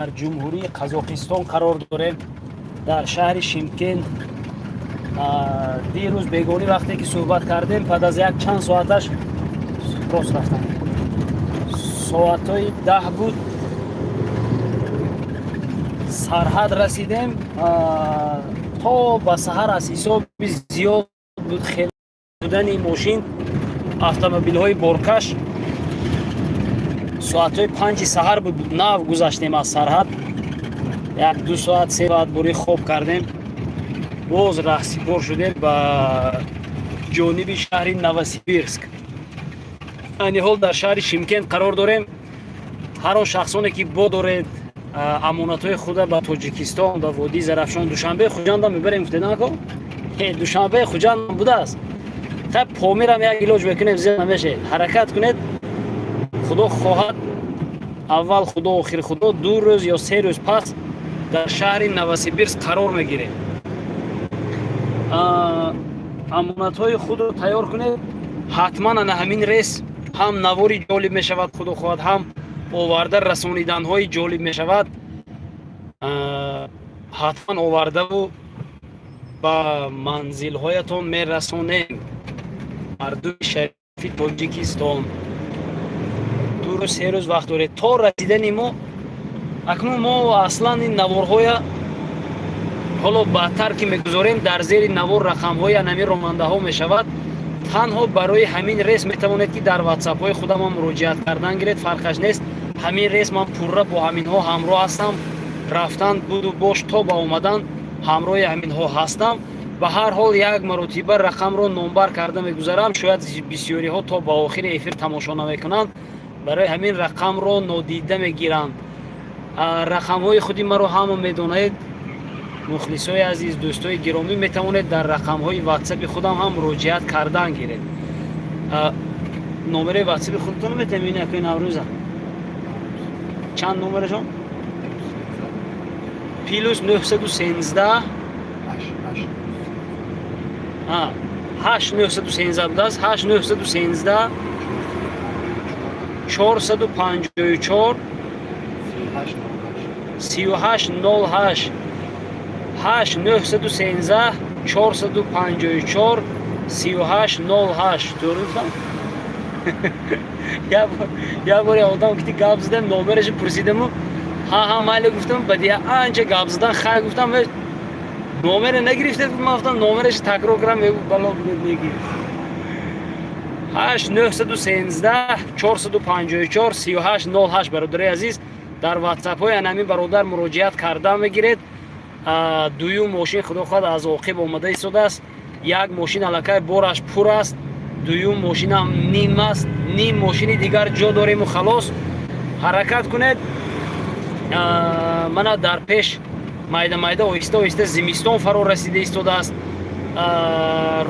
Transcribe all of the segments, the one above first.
Дар Ҷумҳурии Қазоқистон қарор дорем, дар шаҳри Шимкент. Дирӯз бегонӣ вақте ки суҳбат кардем, баъд аз як чанд соаташ рост рафтам, соатҳои 10 буд, сарҳад расидем. То ба саҳар аз ҳисоби зиёд буд хеле будани мошин, автомобилҳои боркаш. Соатҳои 5-и саҳар буд, нав гузаштем аз сарҳад. Як ду соат, 3 соат бури хоб кардем, боз раҳсипор шудем ба ҷониби шаҳри Новосибирск. Айни ҳол дар шаҳри Шимкент қарор дорем. Ҳар он шахсоне, ки бо доред амонатҳои худа ба Тоҷикистон, ба водии Зарафшон, Душанбе, Хуҷандам мебарем, гуфтеданако, Душанбе, Хуҷандам будааст. Та Помирам як илоҷ мекунем, зиёд намешед. Ҳаракат кунед, Худо хоҳад, аввал Худо, охир Худо, 2 рӯз ё 3 рӯз пас дар шаҳри Новосибирск қарор мегирем. Амонатҳои худро тайёр кунед. Ҳатман ана ҳамин рейс ҳам навори ҷолиб мешавад, Худо хоҳад, ҳам оварда расониданҳои ҷолиб мешавад. Ҳатман овардаву ба манзилҳоятон мерасонем. Мардуми шарифи Тоҷикистон, 2 рӯз, 3 рӯз вақт доред то расидани мо. Акнун мо аслан ин наворҳоя ҳоло баъдтар ки мегузорем, дар зери навор рақамҳои анами ронандаҳо мешавад. Танҳо барои ҳамин рейс метавонед, ки дар ватсапҳои худамон муроҷиат кардан гиред, фарқаш нест. Ҳамин рейс ман пурра бо ҳаминҳо ҳамроҳ ҳастам. Рафтан, буду бош то ба омадан ҳамроҳи ҳаминҳо ҳастам. Ба ҳар ҳол, як маротиба рақамро номбар карда мегузарам. Шояд бисёриҳо то ба охири эфир тамошо намекунанд, барои ҳамин рақамро нодида мегиранд. Рақамҳои худи маро ҳама медонед. Мухлисои азиз, дӯстои гиромӣ, метавонед дар рақамҳои ватсапи худам ҳам муроҷиат кардан гиред. Номерои ватсапи худатон метавонем ин акои Наврӯза? Чанд номерашон? Плюс 913, 8 913 будааст. 8 913 454 38 08. 8 913 454 38 08. To'g'ri гуфтам? Як боре одам ки гап задам, номерашо пурсидаму, ҳа, майли гуфтам. Баъд анча гап задан, хай гуфтам, номере нагирифтед. Ман гуфтам, номерашо такрор кардам, мегуфт, бало негир. 8 913 454 38 08. Бародари азиз, дар ватсапҳои анамин бародар муроҷиат карда мегиред. Дуюм мошин, Худо хоҳад, аз оқиб омада истодааст. Як мошин аллакай бораш пур аст, дуюм мошинам ним аст, ним мошини дигар ҷо дорему халос. Ҳаракат кунед. Мана дар пеш майда майда, оҳиста оҳиста зимистон фаро расида истодааст.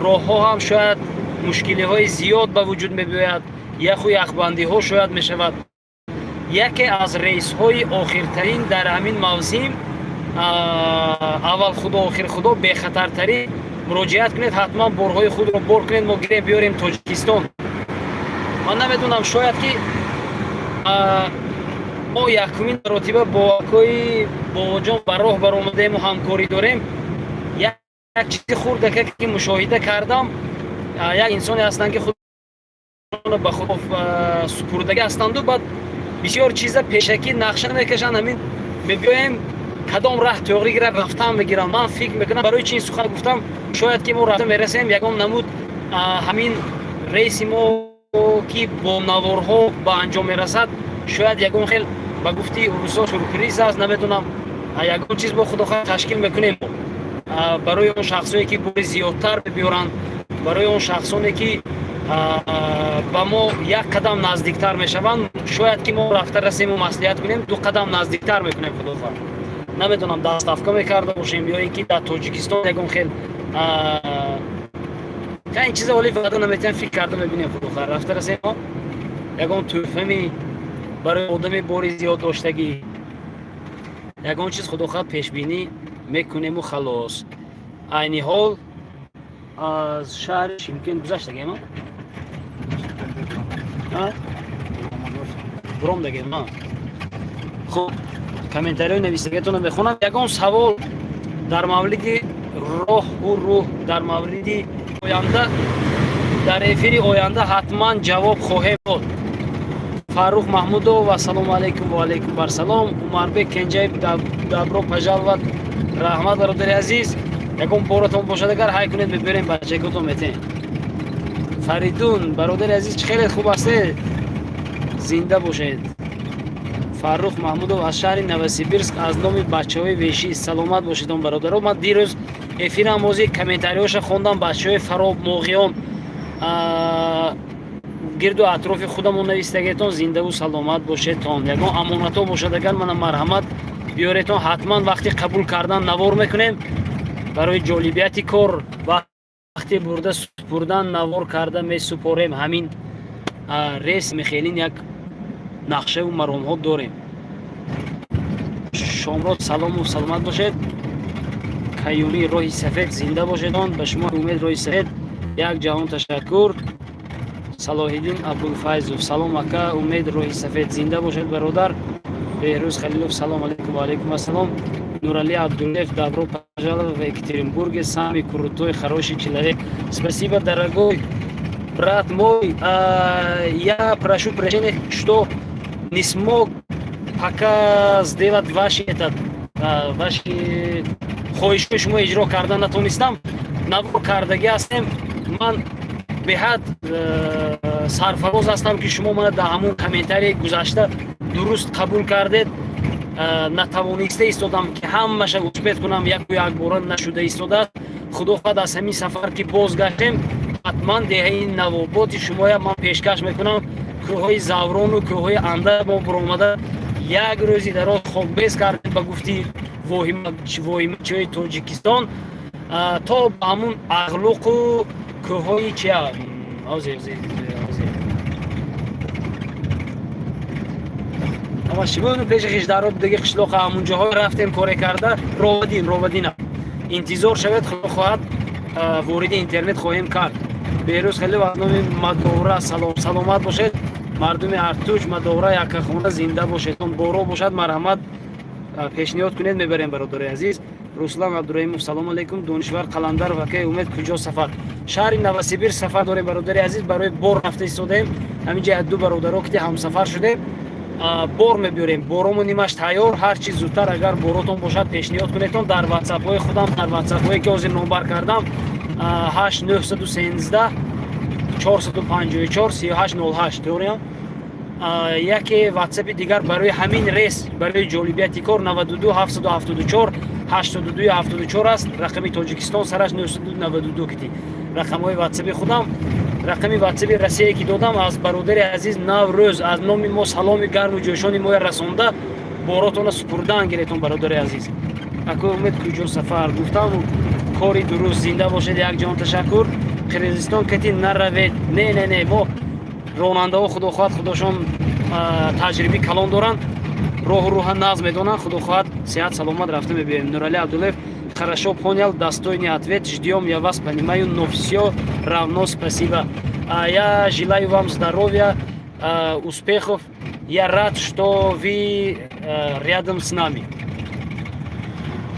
Роҳҳо ҳам шояд мушкилиҳои зиёд ба вуҷуд мебиёяд, яху яхбандиҳо шояд мешавад. Яке аз рейсҳои охиртарин дар ҳамин мавсим, аввал Худо, охир Худо, бехатартарин. Муроҷиат кунед, ҳатман борҳои худро бор кунед, мо гирем, биёрем Тоҷикистон. Ман намедонам, шояд ки мо якумин маротиба бо акои Бобоҷон ба роҳ баромадему ҳамкорӣ дорем. Як чизи хурдака ки мушоҳида кардам, як инсоне ҳастанд, ки худ ба худ супурдагӣ ҳастанду баъд бисёр чиза пешакӣ нақша мекашанд. Ҳамин мебиёем, кадом раҳ тоғрӣ гирад, рафтан мегирам. Ман фикр мекунам, барои чи ин сухан гуфтам, шояд ки мо рафта мерасем, ягон намуд ҳамин рейси мо, ки бо наворҳо ба анҷом мерасад, шояд ягон хел, ба гуфти урусо, сюрприз аст. Намедонам, ягон чиз бо, Худо хоҳад, ташкил мекунем барои он шахсое, ки бори зиёдтар биёранд, барои он шахсоне, ки ба мо як қадам наздиктар мешаванд. Шояд ки мо рафта расему маслиҳат кунем, ду қадам наздиктар мекунем, Худо хоҳад. Намедонам, доставка мекарда бошем ё ин ки дар Тоҷикистон ягон хел ин чиза оли ваъда наметиҳам. Фикр карда мебинем, Худо хоҳад, рафта расем, ягон тӯҳфами барои одами бори зиёд доштагӣ, ягон чиз, Худо хоҳад, пешбинӣ мекунему халос. Айни ҳол аз шаҳри Шимкент гузаштагем, буромдагем. Хуб. Комментариҳои нависагиатонро мехонам. Ягон савол дар мавриди роҳу рӯҳ, дар мавриди оянда, дар эфири оянда ҳатман ҷавоб хоҳем дод. Фаррух Маҳмудов, ассалому алайкум. Ва алайкум барсалом. Умарбек Кенҷаев, добро пожаловать. Раҳмат, бародари азиз. Ягон боратон бошад, агар ҳай кунед, меберем, бачакотон метем. Фаридун, бародари азиз, чӣ хеле хуб ҳастед, зинда бошед. Фаррух Маҳмудов аз шаҳри Новосибирск, аз номи бачаҳои вешӣ, саломат бошедон, бародаро. Ман дирӯз эфирам ози комментариҳоша хондам. Бачаҳои Фароб, Моғиён, гирду атрофи худамон навистагиетон, зиндаву саломат бошедтон. Ягон амонатҳо бошад, агар мана марҳамат, биёретон. Ҳатман вақти қабул кардан навор мекунем. Барои ҷолибияти кор вақте бурда супурдан навор карда месупорем. Ҳамин рейс мехелин як нақшаву маромҳо дорем. Шомрод, салому саломат бошед. Каюмӣ, роҳи сафед, зинда бошедон. Ба шумо, Умед, роҳи сафед, як ҷаҳон ташаккур. Салоҳиддин Абдулфайзов, салом, ака Умед, роҳи сафед, зинда бошед, бародар. Беҳрӯз Халилов, салом алейкум. Ва алейкум ассалом. Нурали Абдуллаев, добро пожаловать в Екатеринбурге, самый крутой, хороший человек. Спасибо, дорогой брат мой. Я прошу прощения, что не смог пока сделать ваши этот, ваши хоҳишҳои шумо иҷро кардан натонистам. Навор кардагӣ ҳастем. Ман беҳад сарфароз ҳастам, ки шумо мана дар ҳамун комментарии гузашта дуруст қабул кардед. Натавониста истодам, ки ҳамаша успеть кунам, яку якбора нашуда истодааст. Худо хоҳад, аз ҳамин сафар ки бозгаштем, ҳатман деҳаи Навоботи шумоя ман пешкаш мекунам. Кӯҳҳои Заврону кӯҳҳои Анда мо буромада, як рӯзи дароз хокбез кардем, ба гуфти воҳимачиҳои Тоҷикистон, то ба ҳамун Ағлуқу кӯҳҳои чия. Ҳозир ама пеши хишдаро диги қишлоқа, ҳамунҷоҳо рафтем, коре карда. Ровадин, Ровадина интизор шавед, худо хоҳад, вориди интернет хоҳем кард. Беҳрӯз Халилов, аз номи Мадовра салом. Саломат бошед, мардуми Артуч, Мадовра, Якахона, зинда бошедон. Боро бошад, марҳамат, пешниҳод кунед, мебарем, бародари азиз. Руслан Абдураҳимов, салом алейкум. Донишвар Қаландар, вакаи Умед, куҷо сафар? Шаҳри Новосибирск сафар дорем, бародари азиз. Барои бор рафта истодаем. Ҳаминҷа ду бародаро ки ҳамсафар шудем, бор мебиёрем. Боромон нимаш тайёр. Ҳар чи зудтар, агар боротон бошад, пешниҳод кунедтон дар ватсапҳои худам, дар ватсапҳое ки ҳозир номбар кардам: 8 913 454 38 08. Дорем яке ватсапи дигар барои ҳамин рейс, барои ҷолибияти кор, 92 774 82 74 аст. Рақами Тоҷикистон сараш 992 кити. Рақамҳои ватсапи худам, рақами ватсапи Россия ки додам, аз бародари азиз Наврӯз аз номи мо саломи гарму ҷӯшони моя расонда, боротона супурдан гиретон, бародари азиз. Ако Умед, куҷо сафар? Гуфтам, кори дуруст. Зинда бошед, якҷон ташаккур. Қирғизистон кати наравед. Не, не, не, мо ронандаҳо, худо хоҳад, худошон таҷрибаи калон доранд, роҳу рӯҳа нағз медонанд. Худо хоҳад, сеҳат саломат рафта мебиёем. Нурали Абдуллаев, хорошо понял, достойный ответ, ждем. Я вас понимаю, но все равно спасибо. Я желаю вам здоровья, успехов. Я рад, что вы рядом с нами.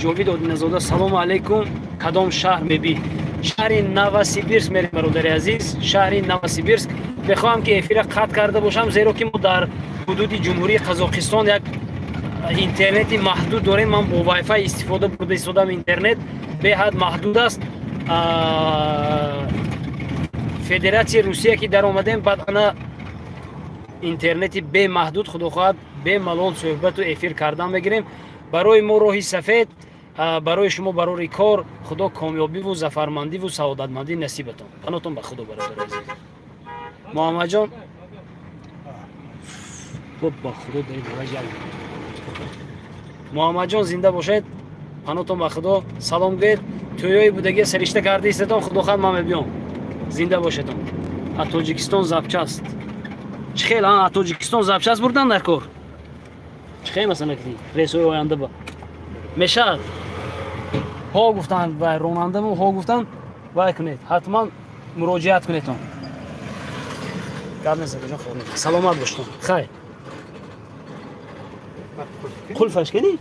Ҷовид Одиназода, салому алайкум. Кадом шаҳр мебӣ? Шаҳри Новосибирск мерем, бародари азиз, шаҳри Новосибирск. Мехоҳам, ки эфира қатъ карда бошам, зеро ки мо дар ҳудуди Ҷумҳурии Қазоқистон як интернети маҳдуд дорем. Ман бо вайфай истифода бурда истодам, интернет беҳад маҳдуд аст. Федератсияи Русия ки даромадем, баъд ана интернети бемаҳдуд, худо хоҳад, бемалол суҳбату эфир кардан мегирем. Барои мо роҳи сафед, барои шумо барори кор. Худо комёбиву зафармандиву саодатмандӣ насибатон. Панотон ба Худо, бародари азиз. Муҳаммадҷон, ба Худо. Муҳаммадҷон, зинда бошед, панотон ба Худо. Салом гӯед, тӯёи будагия саришта карда истетон. Худо хоҳад, ман мебиём. Зинда бошедон. А Тоҷикистон запчасть чӣ хел? А Тоҷикистон запчасть бурдан дар кор чӣ хел? Масалан, рейсҳои оянда ба мешавад. Ҳо гуфтанд, вай ронандамо ҳо гуфтанд. Вай кунед, ҳатман муроҷиат кунедтон. Гап нест, акаҷон, саломат боштон, хайр. Қулфаш кани.